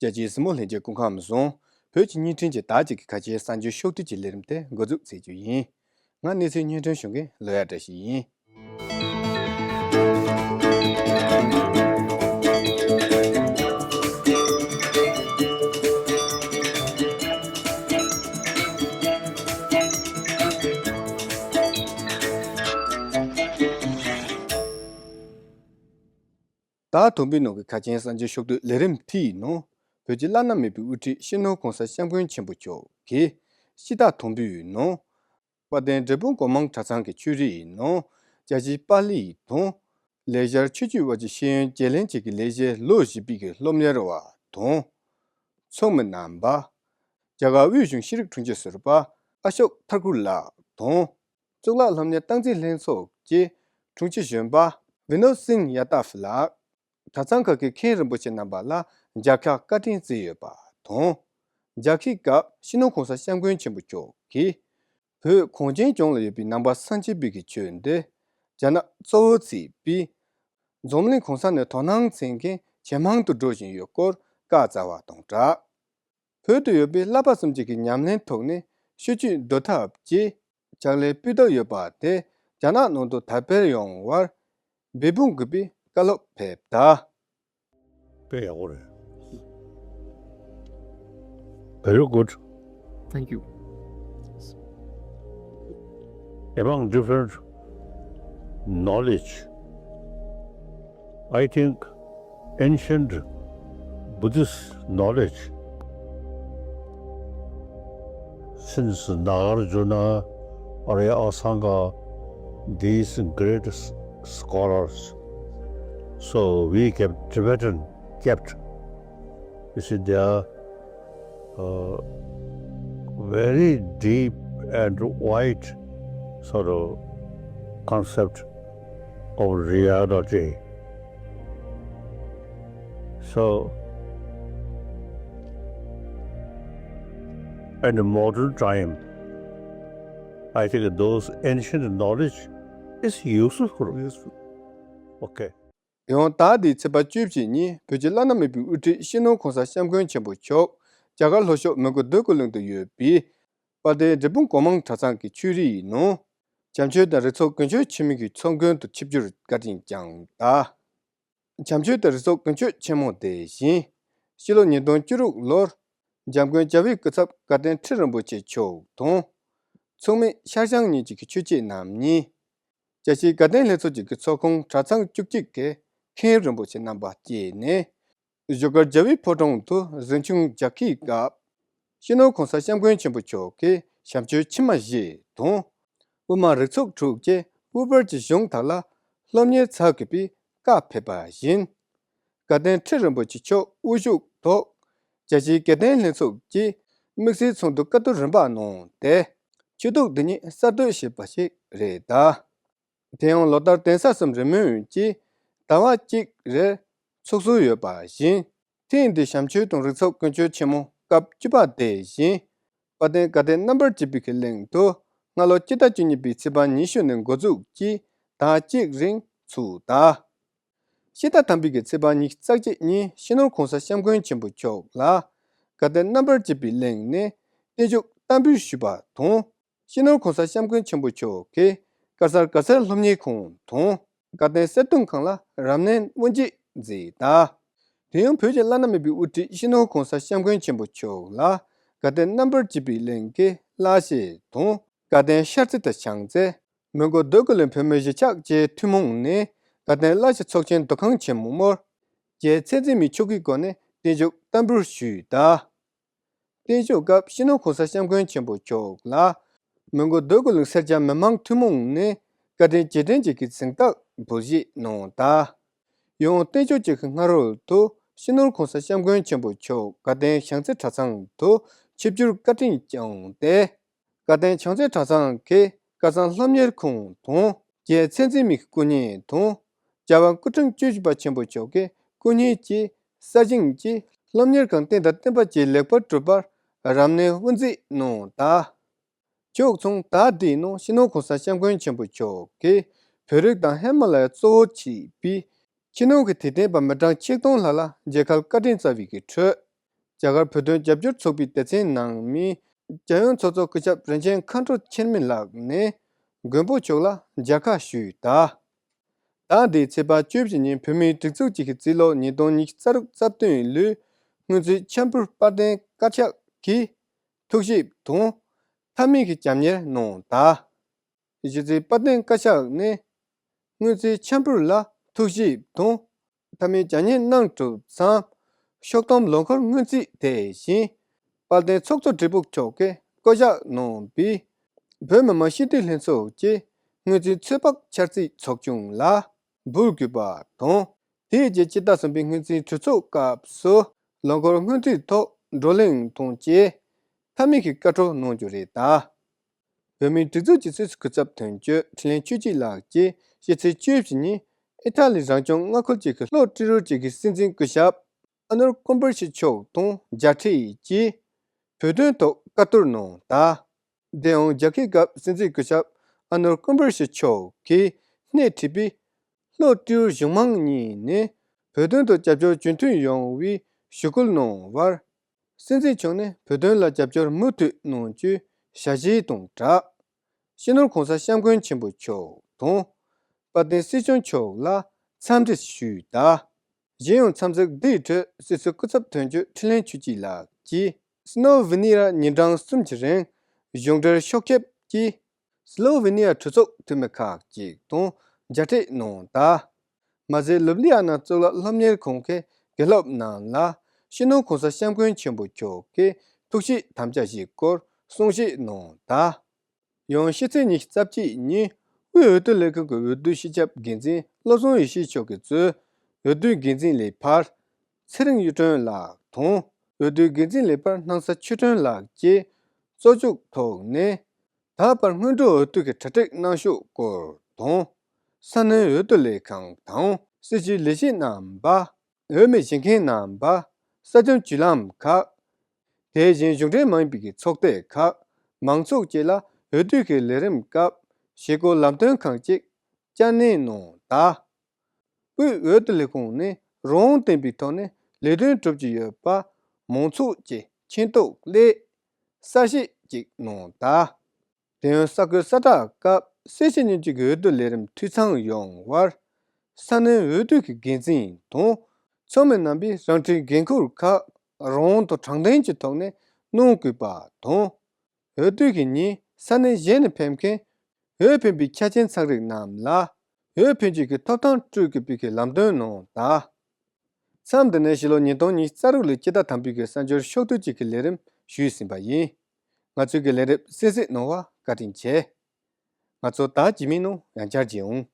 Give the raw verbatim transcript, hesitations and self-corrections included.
རྒྱལ་སྤྱིའི་གཟིགས་མོ་ལྷན་རྒྱས་སྐུ་ཁམས་བཟང་། བོད་ཀྱི་བརྙན་འཕྲིན་གྱི་ད་ཅིག་གི་ཁ་ཆེའི་གསར་འགྱུར་ཕྱོགས་བསྡུས་ཀྱི་ལས་རིམ་དེ་འགོ་འཛུགས་བྱེད་རྒྱུ་ཡིན། ང་གནས་ཚུལ་སྙན་སྒྲོན་ཞུ་མཁན་ལོ་ཡ་བཀྲ་ཤིས་ཡིན། ཟླ་དང་པོའི་ནང་གི་ཁ་ཆེའི་གསར་འགྱུར་ཕྱོགས་བསྡུས་ལས་རིམ་དེའི་ནང་། བོད་ཀྱི་བླ་ན་མེད་པའི་དབུ་ཁྲིད་སྤྱི་ནོར་གོང་ས་སྐྱབས་མགོན་ཆེན་པོ་མཆོག་གིས་ཕྱི་ཟླ་དང་པོའི་ནང་། དཔལ་ལྡན་འབྲས་སྤུངས་སྒོ་མང་གྲྭ་ཚང་གི་ཆོས་རའི་ནང་། རྒྱལ་སྤྱིའི་པཱ་ལི་དང་། ལེགས་སྦྱར་ཆོས་བརྒྱུད་བར་གྱི་ཤེས་ཡོན་བརྗེ་ལེན་བྱེད་ཀྱི་ལས་གཞི་ལོ་བཞི་པའི་གི་སློབ་གཉེར་བ་དང་། ཚོགས་མི་རྣམ་པ། རྒྱ་གར་དབུས་གཞུང་ཤེས་རིག་དྲུང་ཆེ་ཟུར་པ་ཨ་ཤོག་ཐར་ཀུར་ལགས་དང་། གཙུག་ལག་སློབ་གཉེར་སྟངས་འཛིན་ལྷན་ཚོགས་ཀྱི་དྲུང་ཆེ་གཞོན་པ་ཝི་ནོད་སིང་ཡ་ཏཱབ་ལགས། གྲྭ་ཚང་ཁག་གི་མཁན་རིན་པོ་ཆེ་རྣམ་པ་ལ་མཇལ་ཁ་བཀའ་དྲིན་བསྩལ་ཡོད་པ་དང་། མཇལ་ཁའི་སྐབས་སྤྱི་ནོར་གོང་ས་སྐྱབས་མགོན་ཆེན་པོ་མཆོག་གིས། བོད་གངས་ཅན་ལྗོངས་ལ་ཡོད་པའི་ནང་པ་སངས་རྒྱས་པའི་གི་ཆོས་འདི། རྒྱ་ནག་གཙོ་བོར་བརྩིས་པའི། འཛམ་གླིང་གང་ས་ནས་དོ་སྣང་བྱེད་མཁན་ཇེ་མང་དུ་འགྲོ་བཞིན་ཡོད་སྐོར་བཀའ་སྩལ་བ་དང་སྦྲགས། བོད་དུ་ཡོད་པའི་བསླབ་པ་གསུམ་གྱི་གི་ཉམས་ལེན་ཐོག་ནས་ཤེས་བྱའི་འདུལ་ཐབས་ཀྱི་ཕྱག་ལས་སྤེལ་འདོད་ཡོད་པ་དེ་རྒྱ་ནག་ནང་དུ་དར་སྤེལ་ཡོང་བར་འབད་འབུངས་དགོས་པའི་བཀའ་སློབ་ཕེབས་གདའ། དཔེ་ཡག་པོ་རེད། Very good. Thank you. Among different knowledge, I think ancient Buddhist knowledge, since Nagarjuna, Arya Asanga, these great s- scholars, so we kept Tibetan kept. You see, they are uh, very deep and wide sort of concept of reality. So, in the modern time, I think those ancient knowledge is useful. Useful. Okay. ཡང་ཟླ་འདིའི་ཚེས་པ་བཅུ་བཞི་ཉིན་བོད་ཀྱི་བླ་ན་མེད་པའི་དབུ་ཁྲིད་སྤྱི་ནོར་གོང་ས་སྐྱབས་མགོན་ཆེན་པོ་མཆོག་རྒྱ་གར་ལྷོ་ཕྱོགས་མོན་གྷོ་འདོད་རྒུ་གླིང་དུ་ཡོད་པའི་དཔལ་ལྡན་འབྲས་སྤུངས་སྒོ་མང་གྲྭ་ཚང་གི་ཆོས་རའི་ནང་། བྱམས་ཆོས་དང་རིགས་ཚོགས་དཀོན་མཆོག་ཆེན་མོའི་གི་ཚོགས་མགོན་དུ་ཆིབས་བསྒྱུར་བཀའ་དྲིན་བསྐྱངས་གདའ། བྱམས་ཆོས་དང་རིགས་ཚོགས་དཀོན་མཆོག་ཆེན་མོ་དེ་བཞིན། ཕྱི་ལོ་ཉིས་སྟོང་བཅུ་དྲུག་ལོར། འཇམ་མགོན་རྒྱལ་བའི་སྐུ་ཚབ་དགའ་ལྡན་ཁྲི་རིན་པོ་ཆེ་མཆོག་དང་། ཚོགས་མི་ཤར་བྱང་གཉིས་ཀྱི་གི་ཆོས་བྱེད་རྣམ་གཉིས། རྒྱལ་སྤྱིའི་དགའ་ལྡན་ལྷན་ཚོགས་ཀྱི་གི་ཚོགས་ཁང་གྲྭ་ཚང་བཅུ་གཅིག་གི་མཁན་རིན་པོ་ཆེ་རྣམ་པ་བཅས་ནས། བཞུགས་སྒར་རྒྱལ་བའི་ཕོ་བྲང་དུ་གཟིམ་ཆུང་མཇལ་ཁའི་སྐབས། སྤྱི་ནོར་གོང་ས་སྐྱབས་མགོན་ཆེན་པོ་མཆོག་གིས་བྱམས་ཆོས་ཕྱི་མ་བཞི་དང་། དབུ་མ་རིགས་ཚོགས་དྲུག་བཅས་དབུ་བར་གྱི་གཞུང་དག་ལ་སློབ་གཉེར་བྱ་དགོས་པའི་བཀའ་ཕེབས་པ་བཞིན། དགའ་ལྡན་ཁྲི་རིན་པོ་ཆེ་མཆོག་དབུ་བཞུགས་ཐོག་རྒྱལ་སྤྱིའི་དགའ་ལྡན་ལྷན་ཚོགས་ཀྱི་དམིགས་བསལ་ཚོགས་འདུ་ཀ་ཏུ་རིམ་པ་གནང་སྟེ། ཆོས་ཐོག་འདི་ཉིད་གསར་གཏོད་བྱས་པ་ཞིག་རེད་གདའ། དེ་ཡང་ལོ་ལྟར་གདན་ས་གསུམ་རེས་མོས་ཀྱིས་ཟླ་བ་གཅིག་རེར་ཚོགས་སྲོལ་ཡོད་པ་བཞིན། ཐེངས་འདིའི་བྱམས་ཆོས་དང་རིགས་ཚོགས་དཀོན་མཆོག་ཆེན་མོ་སྐབས་བཅུ་པ་དེ་བཞིན། དཔལ་ལྡན་དགའ་ལྡན་རྣམ་པར་རྒྱལ་བའི་གི་གླིང་དུ་སྔ་ལོ་སྤྱི་ཟླ་བཅུ་གཉིས་པའི་ཚེས་པ་ཉི་ཤུ་ནས་འགོ་འཛུགས་ཀྱིས་ཟླ་གཅིག་རིང་ཚུགས་གདའ། ཕྱི་ཟླ་དང་པོའི་གི་ཚེས་པ་ཉི་ཤུ་རྩ་གཅིག་ཉིན་སྤྱི་ནོར་གོང་ས་སྐྱབས་མགོན་ཆེན་པོ་མཆོག་ལ་དགའ་ལྡན་རྣམ་པར་རྒྱལ་བའི་གླིང་ནས་བརྟན་བཞུགས་བསྟར་འབུལ་ཞུས་པ་དང་། སྤྱི་ནོར་གོང་ས་སྐྱབས་མགོན་ཆེན་པོ་མཆོག་གིས་དཀར་གསར་དགའ་ཚལ་སློབ་གཉེར་ཁང་དང་དགའ་ལྡན་གསེར་གདུང་ཁང་ལ་རབ་གནས་དབུ་འབྱེད་མཛད་གདའ། དེ་ཡང་བོད་ཀྱི་བླ་ན་མེད་པའི་དབུ་ཁྲིད་སྤྱི་ནོར་གོང་ས་སྐྱབས་མགོན་ཆེན་པོ་མཆོག་ལ་དགའ་ལྡན་རྣམ་པར་རྒྱལ་བའི་གླིང་གི་བླ་ཆེན་དང་། དགའ་ལྡན་ཤར་རྩེ་དང་བྱང་རྩེ། མོན་གྷོ་འདོད་རྒུ་གླིང་བོད་མིའི་གཞིས་ཆགས་བཅས་ཐུན་མོང་ནས་དགའ་ལྡན་བླ་ཆེན་ཚོགས་ཆེན་འདུ་ཁང་ཆེན་མོར་རྒྱལ་མཚན་འཛིན་མའི་ཆོ་གའི་སྒོ་ནས་བརྟན་བཞུགས་བསྟར་འབུལ་ཞུས་གདའ། བརྟན་བཞུགས་སྐབས་སྤྱི་ནོར་གོང་ས་སྐྱབས་མགོན་ཆེན་པོ་མཆོག་ལ་མོན་གྷོ་འདོད་རྒུ་གླིང་སེར་སྐྱ་མི་མང་ཐུན་མོང་ནས་བཀའ་དྲིན་རྗེས་དྲན་གྱི་གི་གཟེངས་རྟགས་འབུལ་བཞེས་གནང་གདའ། ཡང་བརྟན་བཞུགས་ཀྱི་གི་སྔ་རོལ་དུ་སྤྱི་ནོར་གོང་ས་སྐྱབས་མགོན་ཆེན་པོ་མཆོག་དགའ་ལྡན་བྱང་རྩེ་གྲྭ་ཚང་དུ་ཆིབས་བསྒྱུར་བཀའ་དྲིན་བསྐྱངས་ཏེ། དགའ་ལྡན་བྱང་རྩེ་གྲྭ་ཚང་གི་བཀའ་ཚང་སློབ་གཉེར་ཁང་དང་། རྒྱལ་མཚན་འཛིན་མའི་སྐུ་བརྙན་དང་། རྒྱལ་བ་སྐུ་ཕྲེང་བཅུ་བཞི་པ་ཆེན་པོ་མཆོག་གི་སྐུ་བརྙན་བཅས་གསར་བཞེངས་ཀྱིས་སློབ་གཉེར་ཁང་རྟེན་དང་བརྟེན་པ་བཅས་ལེགས་པར་གྲུབ་པར་རབ་གནས་དབུ་འཛུགས་གནང་གདའ། ཕྱོགས་མཚུངས་ཟླ་འདིའི་ནང་སྤྱི་ནོར་གོང་ས་སྐྱབས་མགོན་ཆེན་པོ་མཆོག་གིས་བོད་རིགས་དང་ཧི་མ་ལ་ཡ་གཙོ་བོར་བྱས་པའི་ཕྱི་ནང་གི་དད་ལྡན་པ་མི་གྲངས་ཆིག་སྟོང་ལྷག་ལ་མཇལ་ཁར་བཀའ་དྲིན་སྩལ་བའི་གི་ཁྲོད། རྒྱ་གར་བོད་དོན་རྒྱབ་སྐྱོར་ཚོགས་པའི་སྡེ་ཚན་ནང་མི་རྒྱལ་ཡོངས་ཚོགས་གཙོ་སྐུ་ཞབས་རིན་ཆེན་མཁའ་འགྲོ་ཆེན་མེ་ལགས་ནས་མགོན་པོ་མཆོག་ལ་མཇལ་ཁ་ཞུས། ད་ཟླ་འདིའི་ཚེས་པ་བཅུ་བཞི་ཉིན་བོད་མིའི་སྒྲིག་འཛུགས་ཀྱིས་རྩིས་ལོ་ཉིས་སྟོང་ཉི་ཤུ་རྩ་དྲུག་རྩ་བདུན་ལོའི་སྔོན་རྩིས་འཆར་འབུལ་དཔལ་ལྡན་བཀའ་ཤག་གིས་ཐུགས་ཞིབ་དང་མཐའ་མའི་གི་རྒྱབ་གཉེར་གནང་། ད་གཞི་རྩའི་དཔལ་ལྡན་བཀའ་ཤག་ནས་སྔོན་རྩིས་འཆར་འབུལ་ལ་ཐུགས་ཞིབ་དང་མཐའ་མའི་རྒྱབ་གཉེར་གནང་གྲུབ་ཙང་། ཤོག་སྟོང་ལོ་འཁོར་སྔོན་རྩིས་དེ་བཞིན་དཔལ་ལྡན་ཚོགས་གཙོ་སྦྲེལ་པོ་མཆོག་གིས་བསྐོ་གཞག་གནང་བའི་བོད་མི་མང་སྤྱི་འཐུས་ལྷན་ཚོགས་ཀྱི་སྔོན་རྩིས་ཚོད་དཔག་འཆར་རྩིས་ཚོགས་ཆུང་ལ་འབུལ་དགོས་པ་དང་། དེའི་རྗེས་ཕྱི་ཟླ་གསུམ་པའི་སྔོན་རྩིས་གྲོས་ཚོགས་སྐབས་སུ་ལོ་འཁོར་སྔོན་རྩིས་ཐོག་བགྲོ་གླེང་དང་བཅས་མཐའ་མའི་གི་བཀའ་འཁྲོལ་གནང་རྒྱུ་རེད། ད་བོད་མིའི་སྒྲིག་འཛུགས་ཀྱི་སྲིད་སྐུ་ཚབ་དོན་གཅོད་འཕྲིན་ལས་ཆོས་སྐྱིད་ལགས་ཀྱིས་ཕྱི་ཚེས་བཅུ་བཞི་ཉིན་ཨི་ཐ་ལི་རང་སྐྱོང་མངའ་ཁུལ་གྱི་གློག་སྤྲོད་རུ་ཅིག་གི་སྲིད་འཛིན་སྐུ་ཞབས་ཨ་ནོར་ཀུམ་བུར་ཤི་མཆོག་དང་མཇལ་འཕྲད་ཀྱིས་བོད་དོན་ཐོག་བཀའ་བསྡུར་གནང་། ད་དེའང་མཇལ་ཁའི་སྐབས་སྲིད་འཛིན་སྐུ་ཞབས་ཨ་ནོར་ཀུམ་བུར་ཤི་མཆོག་གིས་སྣེ་ཁྲིད་པའི་གློག་སྤྲོད་རུ་གཞུང་མང་གཉིས་ནས་བོད་དོན་ཐོག་རྒྱབ་སྐྱོར་རྒྱུན་མཐུད་ཡོང་བའི་ཞུ་སྐུལ་གནང་བར། སྲིད་འཛིན་མཆོག་ནས་བོད་དོན་ལ་རྒྱབ་སྐྱོར་མུ་མཐུད་གནང་རྒྱུའི་ཞལ་བཞེས་དང་སྦྲགས། སྤྱི་ནོར་༸གོང་ས་༸སྐྱབས་མགོན་ཆེན་པོ་མཆོག་དང་། དཔལ་ལྡན་སྲིད་སྐྱོང་མཆོག་ལ་འཚམས་འདྲི་ཞུས། ད་གཞན་ཡང་འཚམས་གཟིགས་འདིའི་ཁྲོད་སྲིད་ཟུར་སྐུ་ཚབ་དོན་གཅོད་འཕྲིན་ལས་ཆོས་སྐྱིད་ལགས་ཀྱིས་སི་ལོ་ཝེ་ནི་ཡར་ཉིན་གྲངས་གསུམ་གྱི་རིང་གཞུང་འབྲེལ་ཤོག་ཁྱབ་ཀྱིས་སི་ལོ་ཝེ་ནི་ཡ་གྲོས་ཚོགས་འཐུས་མི་ཁག་ཅིག་དང་མཇལ་འཕྲད་གནང་། ད་མ་ཟད་ལུབ་ལི་ཨ་ན་གཙུག་ལག་སློབ་གཉེར་ཁང་གི་དགེ་སློབ་རྣམས་ལ་སྤྱི་ནོར་༸གོང་ས་༸སྐྱབས་མགོན་ཆེན་པོ་མཆོག་གི་ཐུགས་བཞེད་དམ་བཅའ་བཞིའི་སྐོར་གསུང་བཤད་གནང་། ད་ཡང་ཕྱི་ཚེས་ཉི་ཤུ་རྩ་གཅིག་ཉིན་དབུས་འོས་བསྡུ་ལས་ཁུངས་ཀྱི་འོས་བསྡུ་སྤྱི་ཁྱབ་འགན་འཛིན་བློ་བཟང་ཡེ་ཤེས་མཆོག་གིས་གཙོས་འོས་བསྡུའི་འགན་འཛིན་ལས་འཕར་ཚེ་རིང་གཡུ་སྒྲོན་ལགས་དང་། འོས་བསྡུའི་འགན་འཛིན་ལས་འཕར་སྣང་ས་ཆོས་སྒྲོན་ལགས་ཀྱིས་གཙོ་བཅུག་ཐོག་ནས། ད་བར་སྔོན་འགྲོ་འོས་བསྡུ་གི་གྲ་སྒྲིག་གནང་ཕྱོགས་སྐོར་དང་། ས་གནས་འོས་བསྡུ་ལས་ཁང་དང་། སྲིད་བྱུས་ལས་བྱེད་རྣམ་པ། འོས་མི་བཞེས་མཁན་རྣམ་པ། ས་ཁྱོན་བརྒྱུད་ལམ་ཁག་དེ་བཞིན་གཞུང་འབྲེལ་མ་ཡིན་པའི་ཚོགས་སྡེ་ཁག་མང་ཚོགས་བཅས་ལ་འོས་བསྡུ་གི་ལས་རིམ་སྐབས་བྱེད་སྒོ་ལམ་སྟོན་ཁག་ཅིག་བསྐྱར་ནན་གནང་། ད་དབུས་འོས་བསྡུ་ལས་ཁུངས་ནས་རང་དབང་ལྡན་པའི་ཐོག་ནས་ལས་དོན་སྒྲུབ་ཀྱི་ཡོད་པ་མང་ཚོགས་ཀྱི་མཁྱེན་རྟོགས་སླད་གསལ་བཤད་ཅིག་གནང་། ད་དེ་ཡང་ས་བགོས་གསལ་བསྒྲགས་སྐབས་སེ་ཆེན་གཉིས་ཀྱི་འོས་བསྡུ་ལས་རིམ་འཐུས་ཚང་ཡོང་བར་ས་གནས་འོས་བསྡུ་གི་འགན་འཛིན་དང་ཚོགས་མི་རྣམ་པས་རང་འཁྲིའི་འགན་ཁུར་ཁག་རང་དབང་དང་དྲང་བདེན་གྱི་ཐོག་ནས་གནང་དགོས་པ་དང་། འོས་བསྡུ་གི་ཉིན་ས་གནས་གཞན་ནས་ཕེབས་མཁན་འོས་འཕེན་པའི་ཆ་རྐྱེན་ཚང་རིགས་རྣམས་ལ་འོས་འཕེན་རྒྱུ་གི་ཐོབ་ཐང་སྤྲོད་དགོས་པའི་གི་ལམ་སྟོན་གནང་། ད་མཚམས་འདི་ནས་ཕྱི་ལོ་ཉིས་སྟོང་ཉི་ཤུ་རྩ་དྲུག་ལོའི་སྤྱི་ཟླ་དང་པོའི་གི་གསར་འགྱུར་ཕྱོགས་བསྡུས་གཅིག་གི་ལས་རིམ་ཞུས་ཟིན་པ་ཡིན། ང་ཚོའི་གི་ལས་རིམ་གསན་གཟིགས་གནང་བ་བཀའ་དྲིན་ཆེ། ང་ཚོ་ད་རྗེས་མའི་ནང་ཡང་བསྐྱར་མཇལ་འོང་།